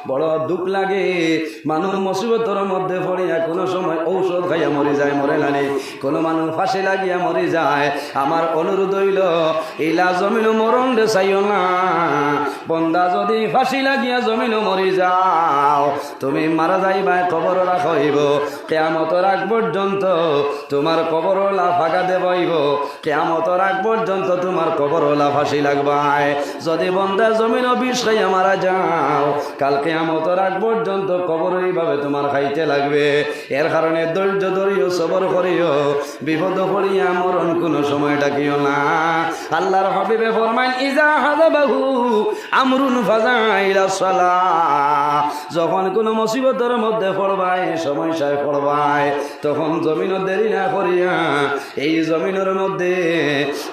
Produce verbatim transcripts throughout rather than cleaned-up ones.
বড় দুখ লাগে। মানুষ মুসিবতর মধ্যে পড়িয়া কোনো সময় ঔষধ খাইয়া মরি যায়, মরে না নি? কোনো মানুষ ফাঁসি লাগিয়া মরি যায়। আমার অনুরোধ অইলো, ইলা জমিনো মরণরে চাইও না। বন্দা, যদি ফাঁসি লাগিয়া জমিনো মরি যাও, তুমি মারা যাইবায়, কবরো রাখা অইবো। কিয়ামতর আগ পর্যন্ত তুমার কবর অলা ফাঁকা দেওয়া অইবো। কিয়ামতর আগ পর্যন্ত তুমার কবর অলা ফাঁসি লাগবায়। যদি বন্দা জমিনো বিষ খাইয়া মারা যাও, কাল কিয়ামতর আগ পর্যন্ত কবর এইভাবে তুমার খাইতে লাগবে। এর কারণে ধৈর্য ধরিও, সবর করিও, বিপদো পড়িয়া মরণ কোনো সময় ডাকিও না। আল্লাহর হাবিবে ফরমাইন, "ইজা হাযাবাহু আমরুন ফাজা ইলা সালাহ।" যখন কোনো মুসিবতর মধ্যে পড়বায়, সমস্যায় পড়বায়, তখন জমিনো দেরি না করিয়া এই জমিনর মধ্যে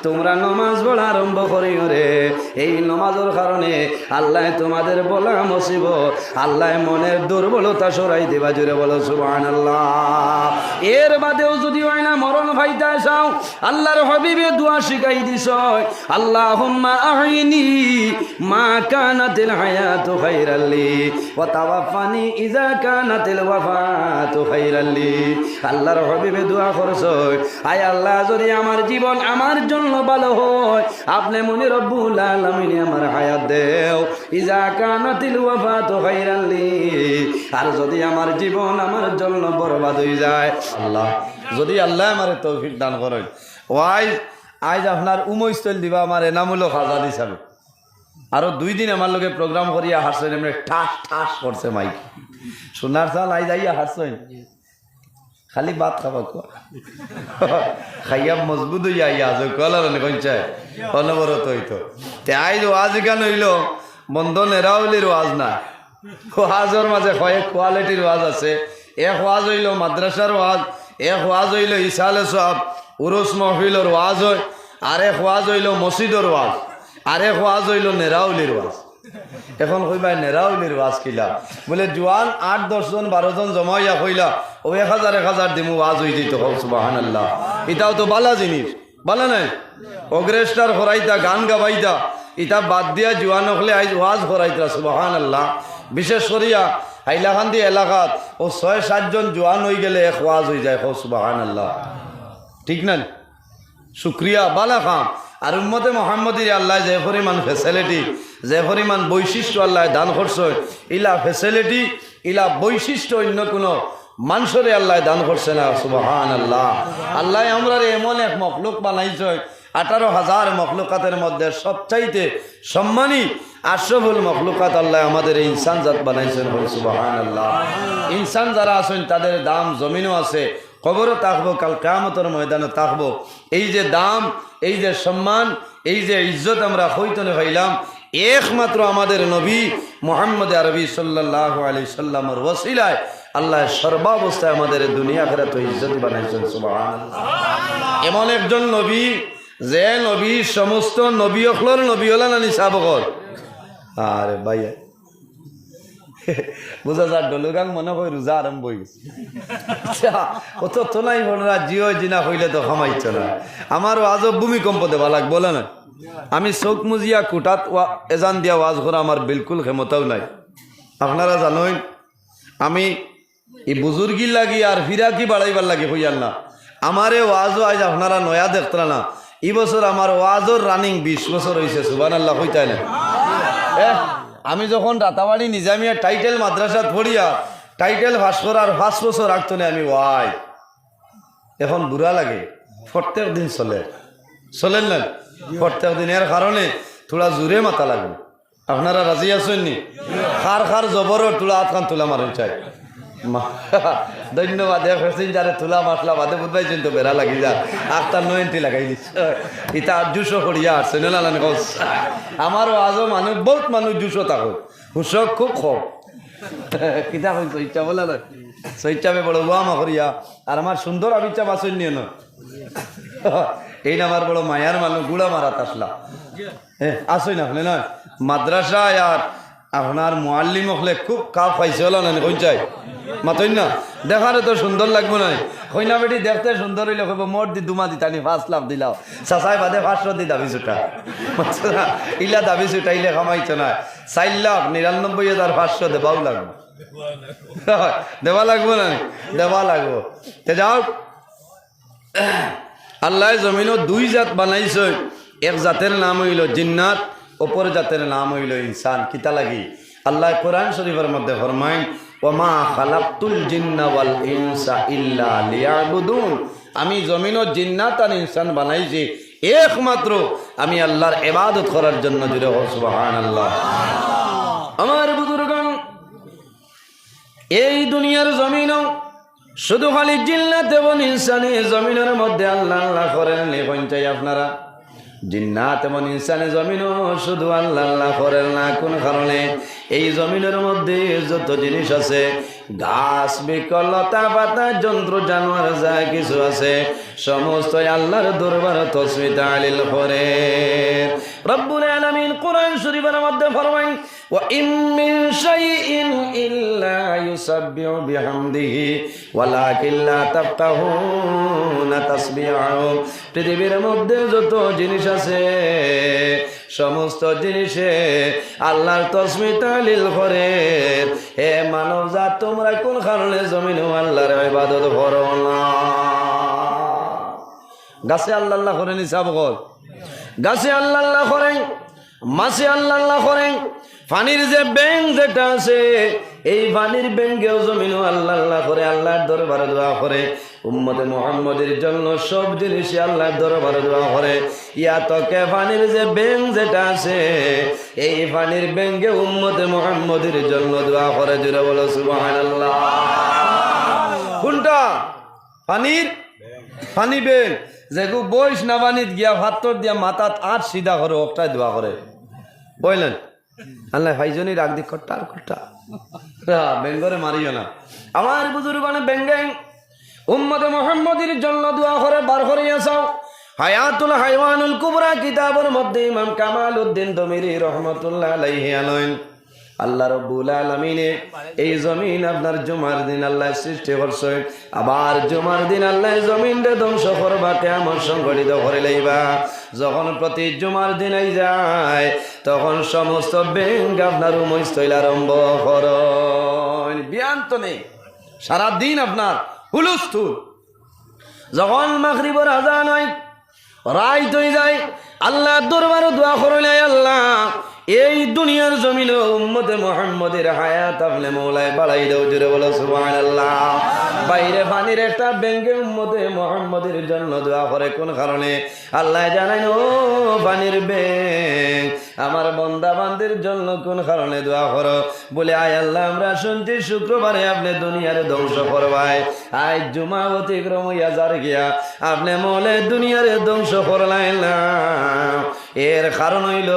তুমরা নমাজ পড়া আরম্ভ করিও রে। এই নমাজর কারণে আল্লায় তুমাদের বলা মুসিবত, আল্লায় মনের দুর্বলতা সরাই দিবা। জোরে বলো সুবহানাল্লাহ। এর বাদেও যদি অয় না মরণ পাইতায় চাও, আল্লাহর হাবিবে দোয়া শিখাই দিছইন, "আল্লাহুম্মা আহইনি মা কানাতিল হায়াতু খাইরাল লি ওয়া তাওয়াফফানি ইজা কানাতিল ওয়াফাতু খাইরাল লি।" আল্লাহর হাবিবে দোয়া করছইন, "আয় আল্লাহ, যদি আমার জীবন আমার জন্য ভালো হয়, আপনে মনে রব্বুল আলামিনে আমার হায়াত দেও, ইজা কানাতিল ওয়াফাতু খাইরাল লি, আর যদি আমার জীবন আমার জন্য বরবাদ অই যায়।" আল্লাহ, যদি আল্লায় আমারে তৌফিক দান করইন, ওয়াই আইজ আপনার উমৈস্তল দিবা আমার এনামুল হক আজাদ হিসাবে। আরো দুই দিন আমার লগে প্রোগ্রাম করিয়া হারছইন, এমনে ঠাস ঠাস করছে মাইক। সোনার চাল আইজ আইয়া হারছইন। খালি ভাত খাবা কুয়া। খাইয়া মজবুত অইয়া আইয়া আছো, কুয়ালা রানি কইন চাই। অনবরত অইতো। তে আইজ ওয়াজ ইখান অইলো, বন্দো নেরাউলির ওয়াজ না। ওয়াজর মাঝে কয়েক কোয়ালিটির ওয়াজ আছে। এক ওয়াজ অইলো মাদ্রাসার ওয়াজ, এক ওয়াজ অইলো ইসালে সওয়াব, উরুস মাহফিলর ওয়াজ অয়, আর এক ওয়াজ অইলো মসজিদর ওয়াজ, আর এক ওয়াজ অইলো নেরাউলির ওয়াজ। এখন কইবায় নেরাউলির ওয়াজ কিলা? বুলে জুয়ান আট দশ জন বারো জন জমা অইয়া কইলা, "ও এক হাজার এক হাজার দিমু, ওয়াজ অই যাইতো।" কও সুবহানাল্লাহ। ইতাও তো বালা জিনিস। বালা নায়? অগ্রেস্টার করাইতা, গান গাবাইতা, ইতা বাদ দিয়া জুয়ান অকলে আইজ ওয়াজ করাইতরা, সুবহানাল্লাহ। বিশেষ করিয়া হাইলাকান্দি এলাকাত অউ ছয় সাত জন জুয়ান অইগেলে এক ওয়াজ অই যায়, কও সুবহানাল্লাহ। ঠিক না? শুকরিয়া, বালা কাম। আর উম্মতে মোহাম্মদীরে আল্লায় যে পরিমাণ facility, যে পরিমাণ বৈশিষ্ট্য আল্লায় দান করছইন, ইলা facility, ইলা বৈশিষ্ট্য অইন্য কুনু মানষরে আল্লায় দান করছে না, সুবহানাল্লাহ। আল্লায় আমরারে এমন এক মখলুক বানাইছইন, আঠারো হাজার মখলুকাতের মধ্যে সবচাইতে সম্মানী আশরাফুল মখলুকাত আল্লায় আমাদের এই ইনসান জাত বানাইছইন, কও সুবহানাল্লাহ। ইনসান যারা আছইন তাদের দাম জমিনো আছে, কবরো থাকবো, কাল কিয়ামতর ময়দানো থাকবো। এই যে দাম, এই যে সম্মান, এই যে ইজ্জত আমরা কইতনে পাইলাম, একমাত্র আমাদের নবী মুহাম্মদ আরবি সাল্লাল্লাহু আলাইহি সাল্লামর ওসিলায় আল্লায় সর্বাবস্থায় আমাদের দুনিয়া আখিরাতো ইজ্জতি বানাইছইন, সুবহানাল্লাহ। এমন একজন নবী, যে নবী সমস্ত নবী অকলর নবী অইলা না নি সাব অকল? আরে ভাই, বুঝা যার ডলুগাং মনে হয় রোজা আরম্ভ অই গেছে। আচ্ছা, অত তো নাই বড়রা, জি অয় জি না কইলে তো কামাইতো না। আমার ওয়াজো ভূমিকম্প দেওয়া লাগবো না? আমি চউখ মুজিয়া কুঠাত ওয়া-, এজান দিয়া ওয়াজ করা আমার বিলকুল ক্ষমতাও নাই। আপনারা জানইন, আমি ই বুজুর্গির লাগি আর ফিরাকি বাড়াইবার লাগি কইয়ার না। আমারে ওয়াজো আইজ আপনারা নয়া দেখতরা না। ই বছর আমার ওয়াজর running বিশ বছর অইছে, সুবহানাল্লাহ কইতায় না? এ, আমি যখন রাতাবাড়ি নিজামিয়া টাইটেল মাদ্রাসাত পড়িয়া টাইটেল পাস করার পাঁচ বছর আগতনে আমি ওয়াই। এখন বুরা লাগে, প্রত্যেক দিন চলে। চলের না? প্রত্যেক দিন। এর কারণে থুড়া জুরে মাতা লাগবো। আপনারা রাজি আছইন নি? কার কার জবরর তুলা আতখান তুলা মারইন চাই। মা-, ধন্যবাদ। এক passenger এ তুলা মারলা বাদে বুঝবাইছইন তো বেড়া লাগি যা। আখতা no entry লাগাই দিছে। ইতা জুশো করিয়া আসছে, না, না, না, কস। আমার ওয়াজো মানুষ, বহুত মানুষ জুশো থাকো। হুশো খুব কম। কিতা কইন, সইচ্ছা বলা না? সইচ্ছাবে বড় ওয়া মা করিয়া। আর আমার সুন্দর আবিচ্ছা বাসন নিয়ে না। এই না আমার বড় মায়ার মানুষ, গুড়া মারাত আসলা। হ্যাঁ, আসই না, শুনে না? মাদ্রাসায় আর আপনার মুআল্লিম অকলে খুব কাপ পাইছে অলা নানি, কইন চাই? মাতইন না? দেখারে তো সুন্দর লাগবো নানি? কইনা বেটি দেখতে সুন্দর অইলে কইবো, "মোর দি দুমা দিতানি, পাঁচ লাখ দিলাও।" চাচায় বাদে পাঁচশো দি দাবি ছুটা। বুঝছো না? ইলা দাবি ছুটাইলে কামাইতো না। চাইর লাখ নিরানব্বই হাজার পাঁচশো দেবাউ লাগবো। দেওয়া লাগবো নানি? দেওয়া লাগবো। তে যাও, আল্লায় জমিনো দুই জাত বানাইছইন, এক জাতের নাম অইলো জিন্নাত, অপর জাতের নাম অইলো ইনসান। কিতা লাগি? আল্লায় কোরআন শরীফর মধ্যে ফরমাইন, "ওয়া মা খালাকতুল জিন্না ওয়াল ইনসা ইল্লা লিয়াবুদুন।" আমি জমিনো জিন্নাত আর ইনসান বানাইছি একমাত্র আমি আল্লার ইবাদত করার জন্য। জুরে কও সুবহানাল্লাহ। আমার বুজুর্গান, এই দুনিয়ার জমিনো শুধু খালি জিন্নাত এবং ইনসানে জমিনর মধ্যে আল্লাহ আল্লাহ করের নি, কইন চাই আপনারা? জিন্নাত এবং ইনসানে জমিনো শুধু আল্লাহ আল্লাহ করের না। কোন কারণে? এই জমিনর মধ্যে যত জিনিস আছে, গাছ, বৃক্ষ, লতা, পাতা, জন্তু, জানোয়ার, যা কিছু আছে, সমস্ত আল্লাহর দরবারে তসবিহ তাহলিল করের। রব্বুল আলামিন কোরআন শরীফর মধ্যে ফরমাইন, "ওয়া ইম মিন শাইইন ইল্লা ইউসাব্বিহু বিহামদিহি ওয়ালাকিন লা তাফকাহুনা তাসবিহাহুম।" পৃথিবীর মধ্যে যত জিনিস আছে, সমস্ত জিনিসে আল্লাহর তসবিহ তাহলিল করের। হে মানব জাত, তোমরা কোন কারণে জমিনো আল্লাহর ইবাদত করো না? গাছে আল্লাহ আল্লাহ করের নি, সাব অকল? গাছে আল্লাহ আল্লাহ করের, মাছে আল্লাহ আল্লাহ করের। পানির যে বেং যেটা আছে, এই পানির বেঙ্গেও জমিনো আল্লাহ আল্লাহ করে, আল্লাহর দরবারে দোয়া করে। উম্মতে মুহাম্মদীর জন্য সব জিনিসে আল্লাহর দরবারে দোয়া করে। ইয়া তো কে পানির যে বেং যেটা আছে, এই পানির বেঙ্গে উম্মতে মুহাম্মদীর জন্য দোয়া করে। জুরে বলো সুবহানাল্লাহ। কোনটা? পানির, পানি বেং। যেগু বইস না পানিত গিয়া পাত্তর দিয়া মাথাত আট সিধা করে, অকটায় দোয়া করে। বুঝলেন? আল্লাহ ভাইজনই রাগ দি খট্টার খট্টা। হ্যাঁ, বেঙ্গরে মারিও না। আমার বুজুর্গানে বেঙ্গে উম্মতে মুহাম্মদীর জন্য দোয়া করে বার করিয়া চাও। হায়াতুল হাইওয়ানুল কুবরা কিতাবর মধ্যে ইমাম কামালউদ্দিন দমিরি রহমতুল্লাহ আলাইহি আনইন, আল্লাহ রব্বুল আলামিনে এই জমিন আপনার জুমার দিন আল্লাহ সৃষ্টি করছইন, আবার জুমার দিন আল্লাহ জমিনরে ধ্বংস করবা, কিয়ামত সংঘটিত করি লইবা। যখন প্রতি জুমার দিন আই যায়, তখন সমস্ত বেং আপনার উমস্থইল আরম্ভ করইন। বিয়ান্ত নেই, সারা দিন আপনার হুলুস্থুল। যখন মাগরিবর আজান হয়, রাইত হয়ে যায়, আল্লাহর দরবারে দোয়া করইন, "আয় আল্লাহ, এই দুনিয়ার জমিনো উম্মতে মুহাম্মদীর হায়াত আপনে মৌলায় বাড়াই দেও।" জুরে বলো সুবহানাল্লাহ। বাইরে পানির একটা বেঙ্গে উম্মতে মুহাম্মদীর জন্য দোয়া করে। কোন কারণে? আল্লাহ জানাইন, "ও পানির বেং, আমার বন্দা বান্দির জন্য কোন কারণে দোয়া করো?" বলে, "আয় আল্লাহ, আমরা শুনছি শুক্রবারে আপনে দুনিয়ারে ধ্বংস করবায়। আইজ জুমা অতিক্রম হইয়া যার গিয়া, আপনে মৌলায় দুনিয়ারে ধ্বংস করলাইন না। এর কারণ হইল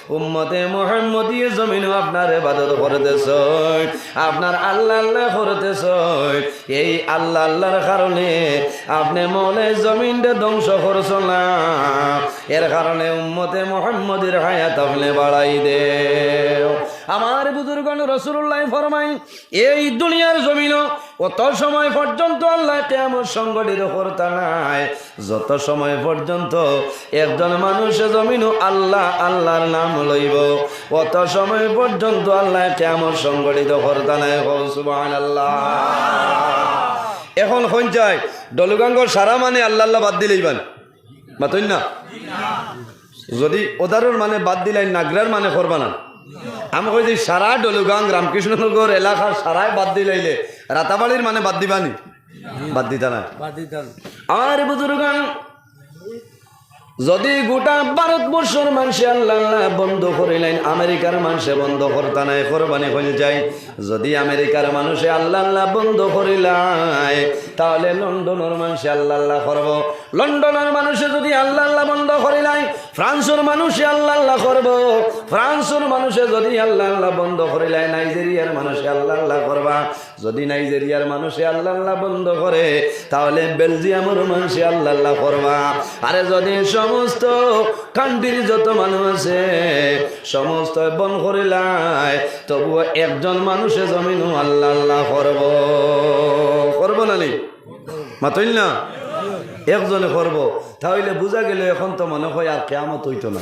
উম্মতে মুহাম্মদীয়ে জমিনো আপনার ইবাদত করতেছইন, আপনার আল্লাহ আল্লাহ করতেছইন। এই আল্লাহ আল্লাহর কারণে আপনে মৌলায় জমিনরে ধ্বংস করছো না। এর কারণে উম্মতে মুহাম্মদীর হায়াত আপনে বাড়াই দেও।" আমার বুজুর্গান, রাসূলুল্লাহ ফরমাইন, এই দুনিয়ার জমিনো অত সময় পর্যন্ত আল্লাহ কিয়ামত সংঘটিত করতা নায়, যত সময় পর্যন্ত একজন মানুষে জমিনো আল্লাহ আল্লাহর নাম লইব, অত সময় পর্যন্ত আল্লাহ কিয়ামত সংঘটিত করতা নায়। কও সুবহানাল্লাহ। এখন কইন চাই, ডলুগাঙ্গর সারা মানে আল্লাহ আল্লাহ বাদ দিলাইবা নি? মাতইন না? যদি ওদারর মানে বাদ দিলাইন, নাগরার মানে করবা না। আমি কই যে সারা ডলুগাং, রামকৃষ্ণনগর এলাকার সারায় বাদ দিলাইলে রাতাবাড়ির মানে বাদ দিবা নি? বাদ দিতা না। বাদ দিতা না। আমার বুজুর্গান, যদি গোটা ভারতবর্ষর মানষে আল্লাহ আল্লাহ বন্ধ করিলাইন, আমেরিকার মানষে বন্ধ করতা নায়, করবা নি কইন চাই? যদি আমেরিকার মানষে আল্লাহ আল্লাহ বন্ধ করিলায়, তাহলে লন্ডনর মানষে আল্লাহ আল্লাহ করব। লন্ডনর মানষে যদি আল্লাহ আল্লাহ বন্ধ করিলায়, ফ্রান্সর মানষে আল্লাহ আল্লাহ করব। ফ্রান্সর মানষে যদি আল্লাহ আল্লাহ বন্ধ করিলায়, নাইজেরিয়ার মানষে আল্লাহ আল্লাহ করবা। যদি নাইজেরিয়ার মানুষে আল্লাহ আল্লাহ বন্ধ করে, তাহলে বেলজিয়ামর মানুষে আল্লাহ আল্লাহ করবা। আরে, যদি সমস্ত কান্ট্রির যত মানুষ আছে, সমস্ত বন্ধ করিলায়, তবুও একজন মানুষে জমিনও আল্লাহ আল্লাহ করব, করব না নি? মাতইন না? একজনে করব। তাহলে বুঝা গেল, এখন তো মনে হয় আর কিয়ামত হইতো না।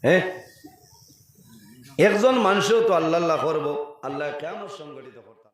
হ্যাঁ, একজন মানুষেও তো আল্লাহ আল্লাহ করব, আল্লাহ কিয়ামত সংগঠিত করতাম।